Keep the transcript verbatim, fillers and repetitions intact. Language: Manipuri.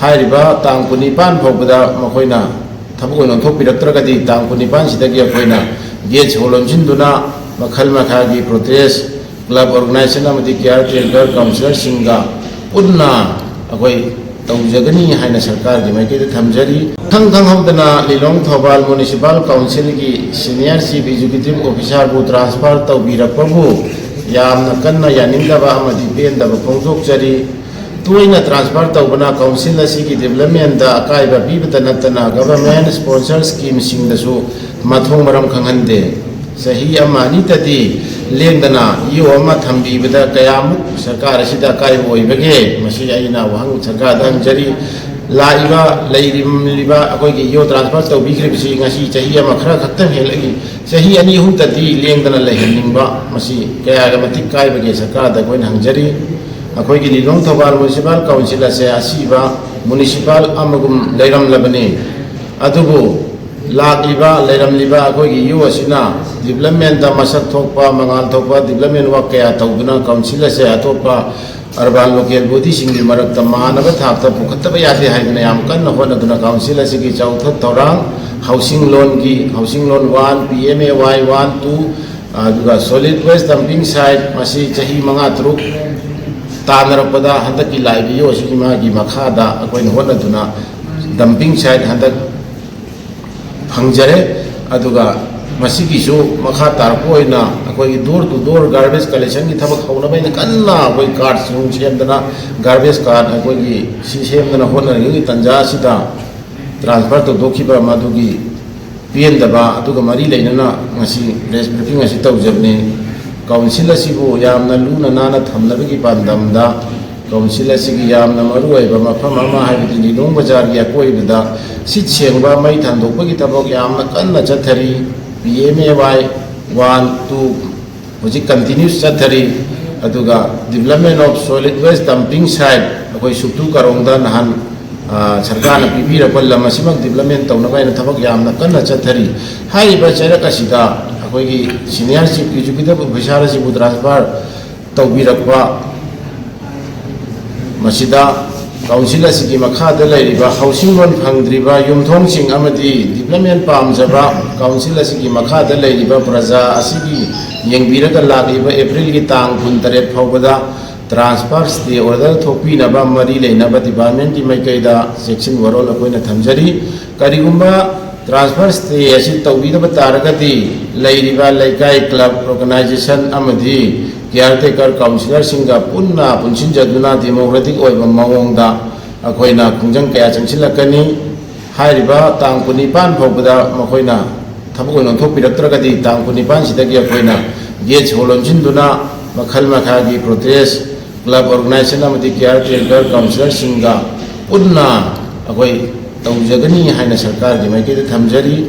ꯍꯥꯏꯔꯤꯕ ꯇꯥꯡ ꯀꯨꯟꯅꯤꯄꯥꯟ ꯐꯥꯎꯕꯗ ꯃꯈꯣꯏꯅ ꯊꯕꯛ ꯑꯣꯏꯅ ꯑꯣꯟꯊꯣꯛꯄꯤꯔꯛꯇ꯭ꯔꯒꯗꯤ, ꯇꯥꯡ ꯀꯨꯟꯅꯤꯄꯥꯟꯁꯤꯗꯒꯤ ꯑꯩꯈꯣꯏꯅ ꯒꯦꯠ ꯁꯣ ꯂꯣꯟꯁꯤꯟꯗꯨꯅ ꯃꯈꯜ ꯃꯈꯥꯒꯤ ꯄ꯭ꯔꯣꯇꯦꯁ, ꯀ꯭ꯂꯕ ꯑꯣꯔꯒꯅꯥꯏꯖꯦꯁꯟ ꯑꯃꯗꯤ ꯀꯤꯌꯥꯔ ꯇꯦꯀꯔ ꯀꯥꯎꯟꯁꯤꯂꯔꯁꯤꯡꯒ ꯄꯨꯟꯅ ꯑꯩꯈꯣꯏ ꯇꯧꯖꯒꯅꯤ ꯍꯥꯏꯅ ꯁꯔꯀꯥꯔꯒꯤ ꯃꯥꯏꯀꯩꯗ ꯊꯝꯖꯔꯤ꯫ ꯈꯪ ꯈꯪꯍꯧꯗꯅ ꯂꯤꯂꯣꯡ ꯊꯧꯕꯥꯜ ꯃ꯭ꯌꯨꯅꯤꯁꯤꯄꯥꯜ ꯀꯥꯎꯟꯁꯤꯜꯒꯤ ꯁꯤꯅꯤꯌꯔ ꯆꯤꯐ ꯑꯦꯛꯖꯤꯀ꯭ꯌꯨꯇꯤꯚ ꯑꯣꯐꯤꯁꯥꯔꯕꯨ ꯇ꯭ꯔꯥꯟꯁꯐꯔ ꯇꯧꯕꯤꯔꯛꯄꯕꯨ ꯌꯥꯝꯅ ꯀꯟꯅ ꯌꯥꯅꯤꯡꯗꯕ ꯑꯃꯗꯤ ꯄꯦꯟꯗꯕ ꯐꯣꯡꯗꯣꯛꯆꯔꯤ꯫ ꯇꯣꯏꯅ ꯇ꯭ꯔꯥꯟꯁꯐꯔ ꯇꯧꯕꯅ ꯀꯥꯎꯟꯁꯤꯜ ꯑꯁꯤꯒꯤ ꯗꯤꯕꯦꯂꯞꯃꯦꯟꯗ ꯑꯀꯥꯏꯕ ꯄꯤꯕꯇ ꯅꯠꯇꯅ ꯒꯚꯔꯟꯃꯦꯟꯠ ꯁ꯭ꯄꯣꯟꯁꯔ ꯁ꯭ꯀꯤꯝꯁꯤꯡꯗꯁꯨ ꯃꯊꯣꯡ ꯃꯔꯝ ꯈꯪꯍꯟꯗꯦ꯫ ꯆꯍꯤ ꯑꯃ ꯑꯅꯤꯇꯗꯤ ꯂꯦꯡꯗꯅ ꯏ ꯑꯣ ꯑꯃ ꯊꯝꯕꯤꯕꯗ ꯀꯌꯥꯃꯨꯛ ꯁꯔꯀꯥꯔ ꯑꯁꯤꯗ ꯑꯀꯥꯏꯕ ꯑꯣꯏꯕꯒꯦ? ꯃꯁꯤ ꯑꯩꯅ ꯋꯥꯍꯪ ꯁꯔꯀꯥꯔꯗ ꯍꯪꯖꯔꯤ꯫ ꯂꯥꯛꯏꯕ, ꯂꯩꯔꯤꯕ ꯑꯩꯈꯣꯏꯒꯤ ꯏ ꯑꯣ ꯇ꯭ꯔꯥꯟꯁꯐꯔ ꯇꯧꯕꯤꯈ꯭ꯔꯤꯕꯁꯤ ꯉꯁꯤ ꯆꯍꯤ ꯑꯃ ꯈꯔ ꯈꯛꯇꯪ ꯍꯦꯜꯂꯛꯏ꯫ ꯆꯍꯤ ꯑꯅꯤ ꯑꯍꯨꯝꯇꯗꯤ ꯂꯦꯡꯗꯅ ꯂꯩꯍꯟꯅꯤꯡꯕ, ꯃꯁꯤ ꯀꯌꯥꯒꯤ ꯃꯇꯤꯛ ꯀꯥꯏꯕꯒꯦ ꯁꯔꯀꯥꯔꯗ ꯑꯩꯈꯣꯏꯅ ꯍꯪꯖꯔꯤ꯫ ꯑꯩꯈꯣꯏꯒꯤ ꯂꯤꯂꯣꯡ ꯊꯧꯕꯥꯜ ꯃ꯭ꯌꯨꯅꯤꯁꯤꯄꯥꯜ ꯀꯥꯎꯟꯁꯤꯜ ꯑꯁꯦ ꯑꯁꯤꯕ ꯃ꯭ꯌꯨꯅꯤꯁꯤꯄꯥꯜ ꯑꯃꯒꯨꯝ ꯂꯩꯔꯝꯂꯕꯅꯤ꯫ ꯑꯗꯨꯕꯨ ꯂꯥꯛꯂꯤꯕ, ꯂꯩꯔꯝꯂꯤꯕ ꯑꯩꯈꯣꯏꯒꯤ ꯏ ꯑꯣ ꯑꯁꯤꯅ ꯗꯤꯕꯦꯂꯞꯃꯦꯟꯗ ꯃꯁꯛ ꯊꯣꯛꯄ, ꯃꯉꯥꯜ ꯊꯣꯛꯄ ꯗꯤꯕꯦꯂꯞꯃꯦꯟ ꯋꯥꯔꯛ ꯀꯌꯥ ꯇꯧꯗꯨꯅ ꯀꯥꯎꯟꯁꯤꯜ ꯑꯁꯦ ꯑꯇꯣꯞꯄ ꯑꯔꯕꯥꯟ ꯂꯣꯀꯦꯜ ꯕꯣꯗꯤꯁꯤꯡꯒꯤ ꯃꯔꯛꯇ ꯃꯥꯟꯅꯕ ꯊꯥꯛꯇ ꯄꯨꯈꯠꯇꯕ ꯌꯥꯗꯦ ꯍꯥꯏꯗꯨꯅ ꯌꯥꯝ ꯀꯟꯅ ꯍꯣꯠꯅꯗꯨꯅ ꯀꯥꯎꯟꯁꯤꯜ ꯑꯁꯤꯒꯤ ꯆꯥꯎꯊꯣꯛ ꯊꯧꯔꯥꯡ, ꯍꯥꯎꯁꯤꯡ ꯂꯣꯟꯒꯤ, housing loan one, P M A Y one, two, ꯑꯗꯨꯒ ꯁꯣꯂꯤꯗ ꯋꯦꯁ ꯗꯝꯄꯤꯡ ꯁꯥꯏꯠ, ꯃꯁꯤ ꯆꯍꯤ ꯃꯉꯥ ꯇꯔꯨꯛ ꯇꯥꯟꯅꯔꯛꯄꯗ ꯍꯟꯗꯛꯀꯤ ꯂꯥꯛꯏꯕ ꯏ ꯑꯣ ꯑꯁꯤꯒꯤ ꯃꯥꯒꯤ ꯃꯈꯥꯗ ꯑꯩꯈꯣꯏꯅ ꯍꯣꯠꯅꯗꯨꯅ ꯗꯝꯄꯤꯡ ꯁꯥꯏꯠ ꯍꯟꯗꯛ ꯐꯪꯖꯔꯦ꯫ ꯑꯗꯨꯒ ꯃꯁꯤꯒꯤꯁꯨ ꯃꯈꯥ ꯇꯥꯔꯛꯄ ꯑꯣꯏꯅ ꯑꯩꯈꯣꯏꯒꯤ door to door garbage collectionꯒꯤ ꯊꯕꯛ ꯍꯧꯅꯕ ꯑꯩꯅ ꯀꯟꯅ ꯑꯩꯈꯣꯏ cardꯁꯤꯡ ꯁꯦꯝꯗꯅ, garbage card ꯑꯩꯈꯣꯏꯒꯤ ꯁꯤ ꯁꯦꯝꯗꯅ ꯍꯣꯠꯅꯔꯤꯉꯩꯒꯤ ꯇꯥꯟꯖꯥ ꯑꯁꯤꯗ transfer ꯇꯧꯊꯣꯛꯈꯤꯕ ꯃꯗꯨꯒꯤ ꯄꯦꯟꯗꯕ ꯑꯗꯨꯒ ꯃꯔꯤ ꯂꯩꯅꯅ ꯉꯁꯤ press briefing ꯑꯁꯤ ꯇꯧꯖꯕꯅꯤ꯫ ꯀꯥꯎꯟꯁꯤꯜ ꯑꯁꯤꯕꯨ ꯌꯥꯝꯅ ꯂꯨꯅ ꯅꯥꯟꯅ ꯊꯝꯅꯕꯒꯤ ꯄꯥꯟꯗꯝꯗ ꯀꯥꯎꯟꯁꯤꯜ ꯑꯁꯤꯒꯤ ꯌꯥꯝꯅ ꯃꯔꯨꯑꯣꯏꯕ ꯃꯐꯝ ꯑꯃ ꯍꯥꯏꯕꯗꯤ ꯂꯤꯂꯣꯡ ꯕꯖꯥꯔꯒꯤ ꯑꯀꯣꯏꯕꯗ ꯁꯤꯠ ꯁꯦꯡꯕ, ꯃꯩ ꯊꯥꯟꯗꯣꯛꯄꯒꯤ ꯊꯕꯛ ꯌꯥꯝꯅ ꯀꯟꯅ ꯆꯠꯊꯔꯤ꯫ P M A Y one, two ꯍꯧꯖꯤꯛ continuous ꯆꯠꯊꯔꯤ꯫ ꯑꯗꯨꯒ development of solid waste dumping site, ꯑꯩꯈꯣꯏ ꯁꯨꯛꯇꯨ ꯀꯔꯣꯡꯗ ꯅꯍꯥꯟ, ꯑ, ꯁꯔꯀꯥꯔꯅ ꯄꯤꯕꯤꯔꯛꯄ ꯂꯝ ꯑꯁꯤꯃꯛ development ꯇꯧꯅꯕ ꯍꯥꯏꯅ ꯊꯕꯛ ꯌꯥꯝꯅ ꯀꯟꯅ ꯆꯠꯊꯔꯤ꯫ ꯍꯥꯏꯔꯤꯕ ꯆꯩꯔꯛ ꯑꯁꯤꯗ ꯑꯩꯈꯣꯏꯒꯤ senior chief executive officer ꯑꯁꯤꯕꯨ transfer ꯇꯧꯕꯤꯔꯛꯄ, ꯃꯁꯤꯗ ꯀꯥꯎꯟꯁꯤꯜ ꯑꯁꯤꯒꯤ ꯃꯈꯥꯗ ꯂꯩꯔꯤꯕ ꯍꯥꯎꯁꯤꯡ ꯂꯣꯟ ꯐꯪꯗ꯭ꯔꯤꯕ ꯌꯨꯝꯊꯣꯡꯁꯤꯡ ꯑꯃꯗꯤ ꯗꯤꯕ꯭ꯂꯞꯃꯦꯟ ꯄꯥꯝꯖꯕ ꯀꯥꯎꯟꯁꯤꯜ ꯑꯁꯤꯒꯤ ꯃꯈꯥꯗ ꯂꯩꯔꯤꯕ ꯄ꯭ꯔꯖꯥ ꯑꯁꯤꯒꯤ ꯌꯦꯡꯕꯤꯔꯒ ꯂꯥꯛꯂꯤꯕ ꯑꯦꯄ꯭ꯔꯤꯜꯒꯤ ꯇꯥꯡ ꯀꯨꯟꯇꯔꯦꯠ ꯐꯥꯎꯕꯗ ꯇ꯭ꯔꯥꯟꯁꯐꯔ ꯁ꯭ꯇꯦ ꯑꯣꯔꯗꯔ ꯊꯣꯛꯄꯤꯅꯕ ꯃꯔꯤ ꯂꯩꯅꯕ ꯗꯤꯄꯥꯔꯠꯃꯦꯟꯒꯤ ꯃꯥꯏꯀꯩꯗ ꯆꯦꯛꯁꯤꯟ ꯋꯥꯔꯣꯜ ꯑꯩꯈꯣꯏꯅ ꯊꯝꯖꯔꯤ꯫ ꯀꯔꯤꯒꯨꯝꯕ ꯇ꯭ꯔꯥꯟꯁꯐꯔ ꯁ꯭ꯇꯦ ꯑꯁꯤ ꯇꯧꯕꯤꯗꯕ ꯇꯥꯔꯒꯗꯤ ꯂꯩꯔꯤꯕ ꯂꯩꯀꯥꯏ, ꯀ꯭ꯂꯕ, ꯑꯣꯔꯒꯅꯥꯏꯖꯦꯁꯟ ꯑꯃꯗꯤ ꯀꯤꯌꯥꯔ ꯇꯦꯀꯔ ꯀꯥꯎꯟꯁꯤꯂꯔꯁꯤꯡꯒ ꯄꯨꯟꯅ ꯄꯨꯟꯁꯤꯟꯖꯗꯨꯅ ꯗꯦꯃꯣꯀ꯭ꯔꯦꯇꯤꯛ ꯑꯣꯏꯕ ꯃꯑꯣꯡꯗ ꯑꯩꯈꯣꯏꯅ ꯈꯣꯡꯖꯪ ꯀꯌꯥ ꯆꯪꯁꯤꯜꯂꯛꯀꯅꯤ꯫ ꯍꯥꯏꯔꯤꯕ ꯇꯥꯡ ꯀꯨꯟꯅꯤꯄꯥꯟ ꯐꯥꯎꯕꯗ ꯃꯈꯣꯏꯅ ꯊꯕꯛ ꯑꯣꯏꯅ ꯑꯣꯟꯊꯣꯛꯄꯤꯔꯛꯇ꯭ꯔꯒꯗꯤ ꯇꯥꯡ ꯀꯨꯟꯅꯤꯄꯥꯟꯁꯤꯗꯒꯤ ꯑꯩꯈꯣꯏꯅ ꯒꯦꯠ ꯁꯣ ꯂꯣꯟꯁꯤꯟꯗꯨꯅ ꯃꯈꯜ ꯃꯈꯥꯒꯤ ꯄ꯭ꯔꯣꯇꯦꯁ, ꯀ꯭ꯂꯕ ꯑꯣꯔꯒꯅꯥꯏꯖꯦꯁꯟ ꯑꯃꯗꯤ ꯀꯤꯌꯥꯔ ꯇꯦꯀꯔ ꯀꯥꯎꯟꯁꯤꯂꯔꯁꯤꯡꯒ ꯄꯨꯟꯅ ꯑꯩꯈꯣꯏ ꯇꯧꯖꯒꯅꯤ ꯍꯥꯏꯅ ꯁꯔꯀꯥꯔꯒꯤ ꯃꯥꯏꯀꯩꯗ ꯊꯝꯖꯔꯤ꯫